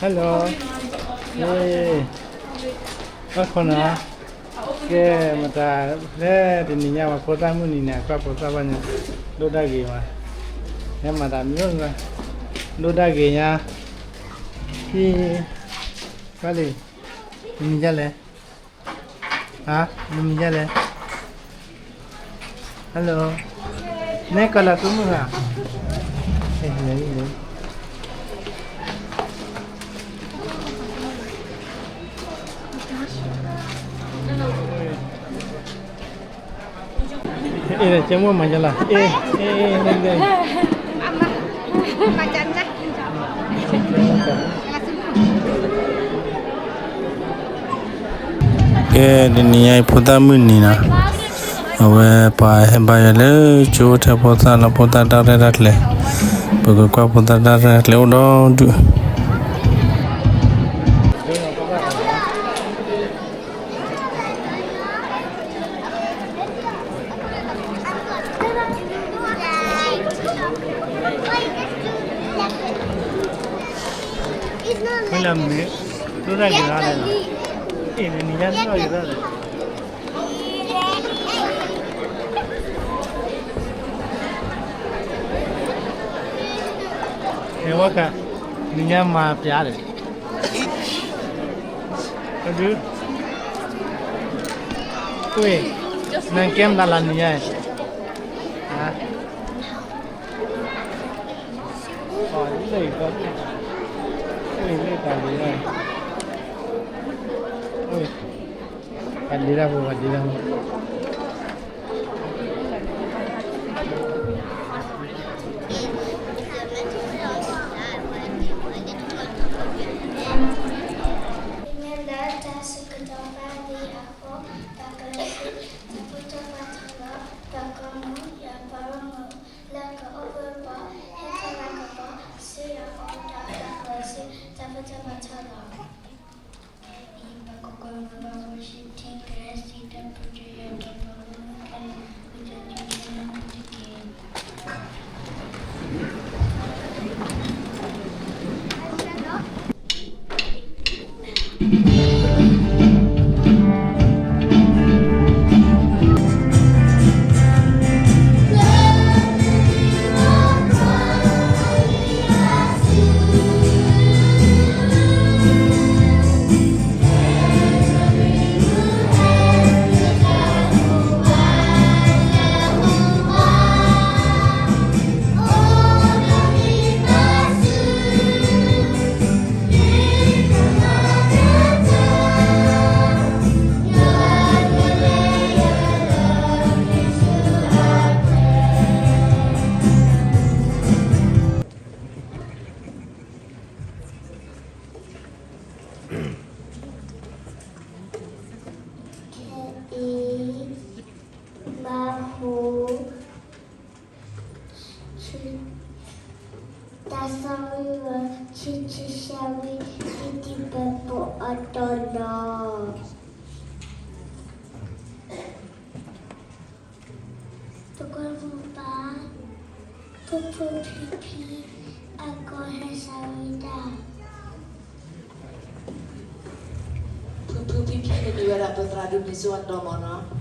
Hello, ဘၣ်ခိၣ်နီၤ, ကဲ မတၤလဲၣ် တနံၤညါဝဲဖိသၣ်မုၢ်နံၤန့ၣ် အကွၢ်ဖိသၣ်ဘၣ်ညါ ဒိၣ်ဒၣ်ဂ့ၤမး, ဟဲမၤတၢ်မ့ၢ် ဒိၣ်ဒၣ်ဂ့ၤညါ, ဟံၣ်, ဘၣ်လံ, နမံၤဒ်လဲၣ် ဟါ, နမံၤဒ်လဲၣ်, hello, နဲကလၤသူမုၢ်ဧါ, အ့ၣ် ကဲမိၢ်မၤယလီၤ, အ့ၣ်, အ့ၣ်, ကဲ တနံၤညါအံၤဖိသၣ်မုၢ်နံၤနီၤ, အဝဲပှၤဟဲဘါယွၤလၢကၠိအိၣ်ထဲဖိသၣ်လၢဖိသၣ်တၢ်ရဲၣ်တၢ်ကျဲၤ, ပကကွၢ်ဖိသၣ်တၢ်ရဲၣ်တၢ်ကျဲၤအိၣ်ဒီဒူၣ် မ့ၢ်လၢမ့ၢ် ဒိၣ်ဒၣ်ဂ့ၤရၣ်လဲၣ်, အ့ၣ် နနံၤညါဒိၣ်ဒၣ်ဂ့ၤရၣ်လဲၣ်, ဟဲဝဲက နံၤညါမၤပျါလဲၣ်, ဒုး, နကဲမတၤလၢနံၤညါ, ပှၤဒ့တၢ်ဖိ ပှၤဒ့တၢ်ဖိ မ့ၢ်လၢတၢ်ဆၢကတီၢ်ဘၣ်လံအဃိ, ပကလဲၤဆူတၢ်ဘူၣ်ထီၣ်ဘါထီၣ်လီၤ. ပကမူယပှၤဂီၢ်မုၢ် လၢကအိၣ်ဘှံးဘှီၣ် ဟဲထီၣ်လၢကပီၤ ဆူယအိၣ်ဒီးပကလဲၤဆူတၢ်ဘူၣ်ထီၣ်ဘါထီၣ်လီၤ. ခဲအံၤ ပကကွၢ်မုာ်ဘၣ် worship team ကဟဲစံးတၢ်ပတြၢၤယၤက့ၤ ပှၤဂီၢ်မုၢ်ခဲလၢာ် ဝံသးစူၤ ဟဲလၢပတက့ၢ်.ခဲအံၤ ဘၣ်ဟူ တၢ်သးဝံၣ်ဝဲ ဆံဆံဆၢဝံၣ် တံတံဘဲပိအတီၢ်လီၤ. ပကွၢ်မုာ်ဘၣ် ဖုဖုဖံဖံ အကီၢ်ဟဲဆါဝံတၢ်. ဖုဖုဖံဖံန့ၣ်မ့ၢ်ဝဲဒၣ် ပသရၣ်ဒိၣ်မ့ၢ်စိအတီၢ်မးနီၤ.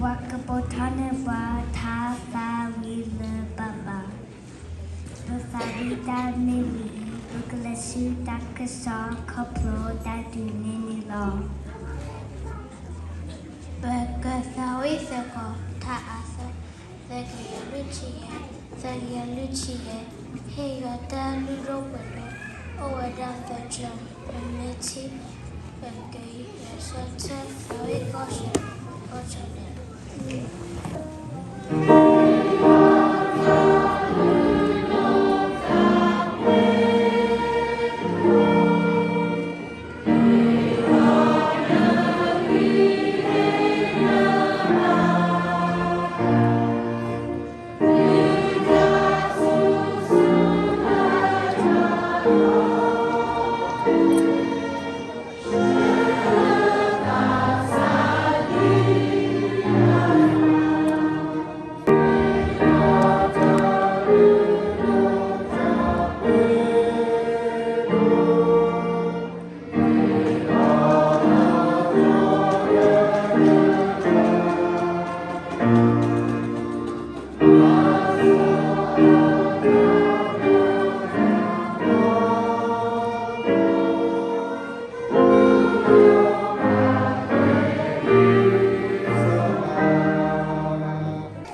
ပှၤကပိာ်ထီၣ်န့ၢ်ပှၤထါသးဝံၤလၢပှၤဘၣ်. ပသးဝံၣ်တၢ်မ့ၢ်ဝံၤ, ပကလဲၤဆူတၢ်ကစီၣ်ခီဖျိတၢ်ဒုးနဲၣ်န့ၣ်လီၤ. ပကသးဝံၣ်စ့ၢ်ကီး ထါအါသၢ, သၢကယၤလွံၢ်ဆံယဲၢ်, သၢကယၤလွံၢ်ဆံယဲၢ်, ဟ့ၣ်ယွၤတၢ်လုၢ်ဒိၣ်ပှ့ၤဒိၣ်, အိၣ်ဝဲဒၣ်သၢဆၢ, ပမ့ၢ်ထံၣ်, ပကယဲၢ်ဆၢထၢၣ်သးဝံၣ်ကီၢ်ဆၢ, ကီၢ်ဆၢန့ၣ်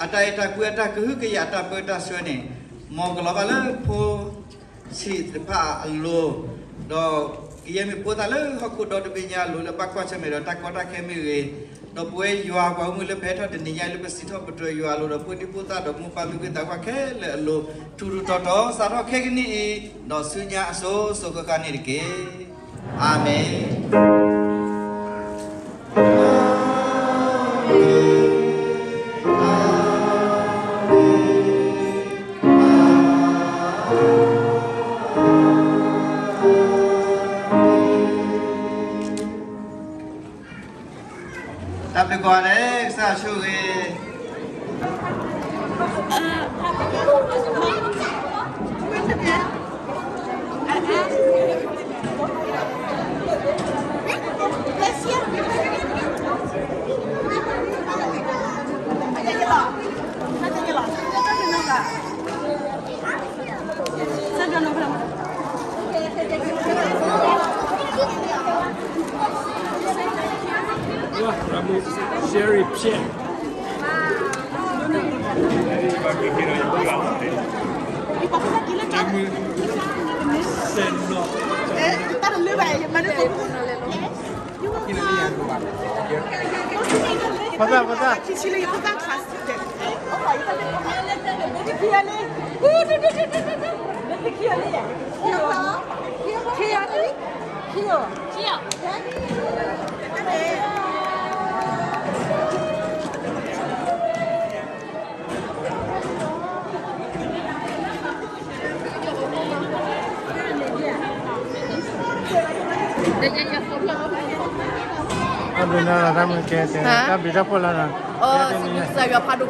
အတၢ်အဲၣ်တၢ်ကွံအတၢ်ကဟုကယာ်အတၢ်ပၢတၢ်ဆှၢန့ၣ်, မ်ကလီၤဘၣ်လၢဖိဆံးတဖၣ်အလိၤ, ဒီးကယဲၢ်မ့ၢ်ဖိသၣ်လၢဟီၣ်ခိၣ်ဒီတဘ့ၣ်ညါအလိၤ လၢဘၣ်ကွၢ်ဆၢၣ်မဲာ်ဒီးတၢ်ကီတၢ်ခဲမ့ၢ်ဂ့ၤ, ဒီးပဝဲယွၤပှၤဂီၢ်မုၢ်လၢပဟဲထီၣ်တနံၤညါအံၤလၢပစံးထီၣ်ပတြၢၤယွၤအလိၤဒီး ဖိဒံဖိသၣ်ဒီးမိၢ်ပၢ်မုၢ်ဂ့ၤသးဝါခဲလၢာ်အလိၤ ထူထူတီတီစးထီၣ်ခဲကနံၣ်အံၤ, ဒီးဆူညါအစိၤစိၤဃၣ်ဃၣ်န့ၣ်တက့ၢ်. အၤမ့ၣ်. တၢ်ဘျုးကိးဂၤဒဲး, ကစၢ်ဆိၣ်ဂ့ၤ. Sherry ဖြဲၣ်. ဖသၣ် ဖသၣ်. Thank you. တၢ်ဘျုးတၢ်ဖှိၣ်လီၤနီၤ, စံးဘျုးကစၢ်ယွၤဖးဒိၣ်ဖးဒိၣ်လီၤ.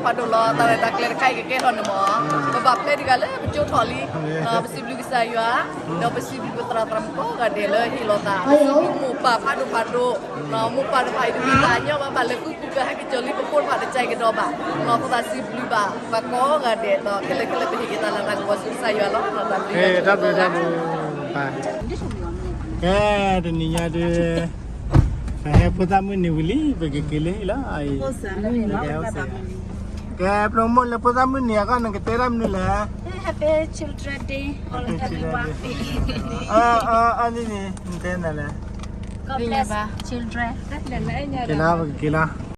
တၢ်ရဲၣ်တၢ်ကျဲၤတခါအံၤကကဲထီၣ်န့ၣ်မ့ၢ် ပဘၣ်ပျဲတဂၤလၢပကၠိထီၣ်လံ, ပစံးဘျုးကစၢ်ယွၤ, ဒီးပစံးဘျုးပသရၣ်သရၣ်မုၣ်ကိးဂၤဒဲးလၢဟ့ၣ်လီၤသး, ပစံးဘျုးမိၢ်ပၢ်ဖးဒိၣ်ဖးဒိၣ်, မိၢ်ပၢ်တဖၣ်အံၤတမ့ၢ်သးညီဘၣ် ဘၣ်လဲၤဃုပူၤကဟဲက့ၤကၠီၤလံ ပဖိတဖၣ်တကဲကဒီးဘၣ်, ပသးစံးဘျုးဘၣ်ပှၤကိးဂၤဒဲး, ခဲလၢာ်ခဲလၢာ်ပဟ့ၣ်က့ၤသးလၢတၢ်ကပီၤဆူကစၢ်ယွၤလီၤ. တၢ်ဘျုးတၢ်ဖှိၣ်, ကဲတနံၤညါဒုး ပဟဲဖိသၣ်မုၢ်နံၤဝံၤလံ ပကက့ၤလၢဟံၣ်လီၤ. ကဲ promote လၢဖိသၣ်မုၢ်နံၤအဂီၢ် နကတဲတၢ်မနုၤလဲၣ်. Happy Children Day, all everyone. အန့ၣ်န့ၣ် နတဲနၤလဲၣ်. God bless children. က့ၤလီၤ ပကက့ၤလီၤ.